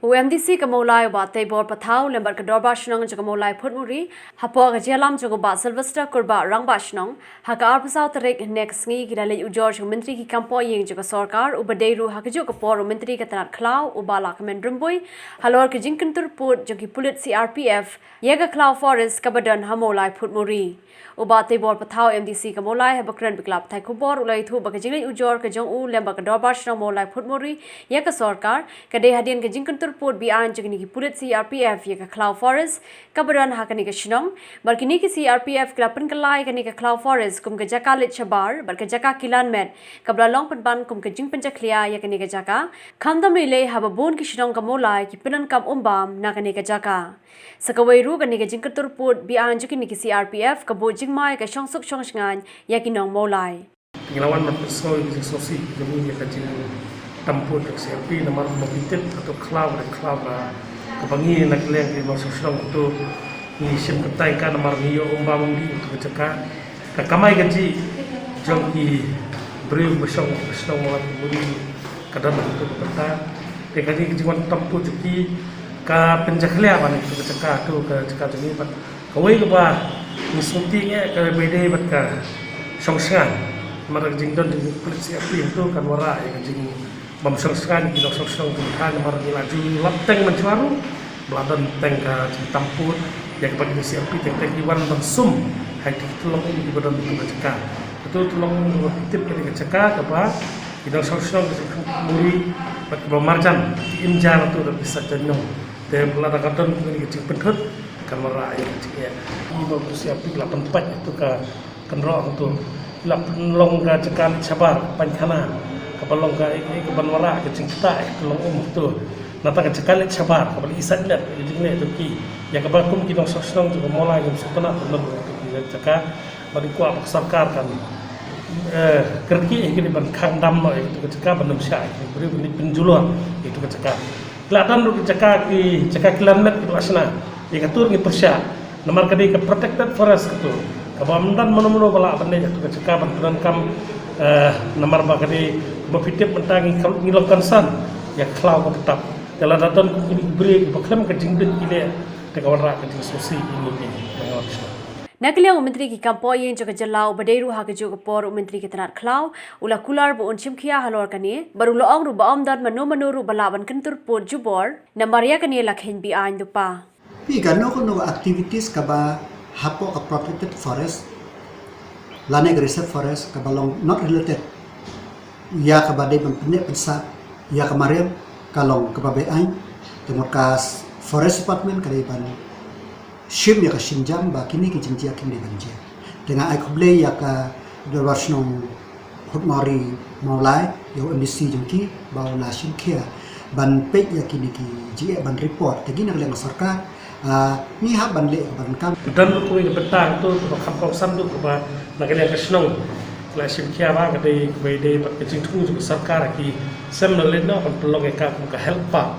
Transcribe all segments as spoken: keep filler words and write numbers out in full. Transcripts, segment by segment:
U MDC ka Mawlai u Bah Teibor Pathaw lem bad ka Dorbar Shnong jong ka Mawlai Phutmuri, hapoh ka jingïalam jong u Bah Sylvester Kurbah Rangbah Shnong, ha ka arphew saw tarik ne ka sngi ki la leit ujor jong u Myntri ki kam poh ïing jong ka sorkar, uba dei ruh ha kajuh ka por u Myntri ka tnat khlaw u Bah Lahkmen Rymbui, halor ka jingkyntur pud jong ki pulit CRPF ïa ka khlaw forest kaba don ha Mawlai Phutmuri. U Bah Teibor Pathaw MDC ka Mawlai haba kren bad ki lad pathai khubor u la ïathuh ba ka jingleit ujor ka jong u lem bad ka Dorbar Shnong Mawlai Phutmuri ïa ka sorkar ka dei hadien ka jingkyntur pud be-aiñ jong kine ki pulit CRPF ïa ka khlaw forest kaba don ha kane ka shnong. Bad kine ki CRPF ki la pynkylla ïa kane ka khlaw forest kum ka jaka leit shabar bad ka jaka kilan met, kaba la long pynban kum ka jingpynjakhlia ïa kane ka jaka, khamtam lei lei haba bun ki shnong ka Mawlai ki pyndonkam um bam na kane ka jaka. Sa kawei ruh, kane ka jingkyntur pud be-aiñ jong kine ki CRPF ka buh jingma ïa ka shongsuk shongshngaiñ ïa ki nong Mawlai. Ngi la wan ban pynsngew ïa ka jingsngewsih jong ngi ïa ka jingtam pud jong ka CRPF namar ba ngi tip hato khlaw, khlaw kaba ngi na ka liang ki nongshong shnong hato ngi shim kyntait ka namar ngi ïoh um bam um dih hato ka jaka. Ka kamai kajih jong ki briew ba shong ha shnong Mawlai Phutmuri ka don hato ka bynta. Te kane ka jingwan tam pud jong ki ka pynjakhlia ban hato ka jaka, hato ka jaka jong ngi. Bad kawei kaba ngi sngewthuh ïa ka ba dei bad ka shongshngaiñ. Namar ka jingdon jong ki pulit CRPF hato kan wanrah ïa ka jing bym shongshngaiñ ki nongshong shnong jong ka, namar ngi la ju lap teng mynshuwa ruh ba la don teng ka jingtam pud ïa kaba kine ki CRPF teng teng ki wan ban sum ha ki tyllong um kiba don ha ka jaka. Hato tyllong um kiba tip ka dei ka jaka kaba ki nongshong shnong ka jingkhang muri bad kaba marjan ki im jar hato da pisa janyong. Te lada ka don kine ki jingpynthut kan wanrah ïa ka jingeh. Ngi ba ki CRPF la pynpait hato ka kynroh hato. La pynlong ka jaka leit shabar, paikhana, kaba long ka, eh, eh, kaban wanrah ka jingktah, eh, ka long um hato. Nangta ka jaka leit shabar, kaba leit isaid met, ka jingleh jong ki. Ïa kaba kum ki nongshong shnong jong ka Mawlai ngim sngewtynnat pynlong hato ka jaka, ba dei kwah ba ka sorkar kan, eh, kyrkieh ïa kine ban khang dam noh ïa kato ka jaka, ban ym shah ïa kine, ban leit pynjulor ïa kato ka jaka. La don ruh ki jaka ki, jaka kilan met kiba la shna. Ïa kato ruh ngi pyrshah. Namar ka dei ka protected forest kato. Kaba ym don mano mano ba lah ban leit hato ka jaka ban pyndonkam, eh, namar ba ka dei ba phi tip mynta ngi ka, ngi long concern ïa ka khlaw kaba tap. Te lada don kum kine ki briew kiba khlem ka jingduh ki leh, te ka wanrah ka jingsngewsih ïa ngi ki nongshong shnong. Na ka liang u Myntri ki kam poh ïing jong ka jylla uba dei ruh ha kajuh ka por u Myntri ka tnat khlaw, u la kular ba un shim khia halor kane, bad u la ong ruh ba ym don mano mano ruh ba lah ban kyntur pud jubor namar ïa kane la kheiñ be-aiñ dupa. Phi, kano kano activities kaba hapoh ka protected forest lane ka reserve forest kaba long not related ïa kaba dei ban pynneh pynsah ïa ka mariang ka long kaba be-aiñ. Te mut ka s-, forest department ka dei ban shim ïa ka shinjam ba kine ki jingjia kim dei ban jia. Te nga ai khublei ïa ka Dorbar Shnong Phutmuri Mawlai, ïa u MDC jong ki, ba u la shim khia ban peit ïa kine ki jingeh ban report. Te ngi na ka liang ka sorkar, ah, ngi hap ban leh ban kam. Don ruh kawei ka bynta ruh kaba kham kongsan ruh kaba na ka liang ka shnong la shim khia ba ka dei, kaba dei bad ka jingthmu jong ka sorkar ki sem na leit noh ban pynlong ïa ka kum ka health park.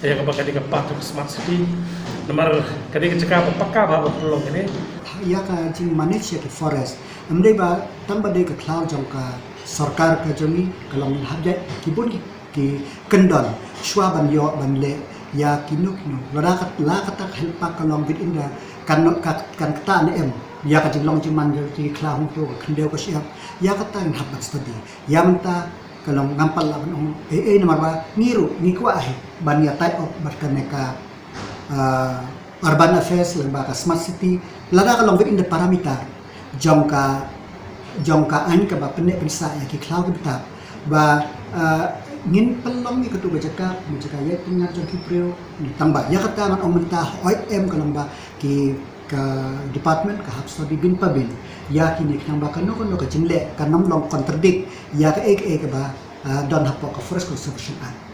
Ïa kaba ka dei ka part of smart city. Namar ka dei ka jaka ba paka ba, ba pynlong kane. Ïa ka jingmanage ïa ki forest. Ym dei ba tang ba dei ka khlaw jong ka sorkar ka jong ngi, ka long ngi hap jait ki bun ki, ki kyndon shuwa ban ïoh ban leh ïa kino kino. Lada ka, la kata ka health park ka long within the, kan, ka, kan ktah ne em ïa ka jinglong jingman jong ki khlaw hangto, ka khyndew ka shyiap. Ïa kata ngin hap ban study. Ïa mynta ka long ngam pat lah ban ong ei ei namar ba ngi ruh ngi kwah hi ban ïa tie up bad kane ka, ah, urban affairs lyngba ka smart city, lada ka long within the parameter jong ka, jong ka aiñ kaba pynneh pynsah ïa ki khlaw ki btap ba, ah, ngin pynlong ïa kato ka jaka, ka jaka ïaid pynïaid jong ki briew. Tang ba ïa kata ngan ong mynta hooid em ka long ba ki ka department ka hap study bynta bynta ïa kine, khnang ba kano kano ka jingleh kan ym long contradict ïa kaei kaei kaba, ah, don hapoh ka Forest Conservation Act.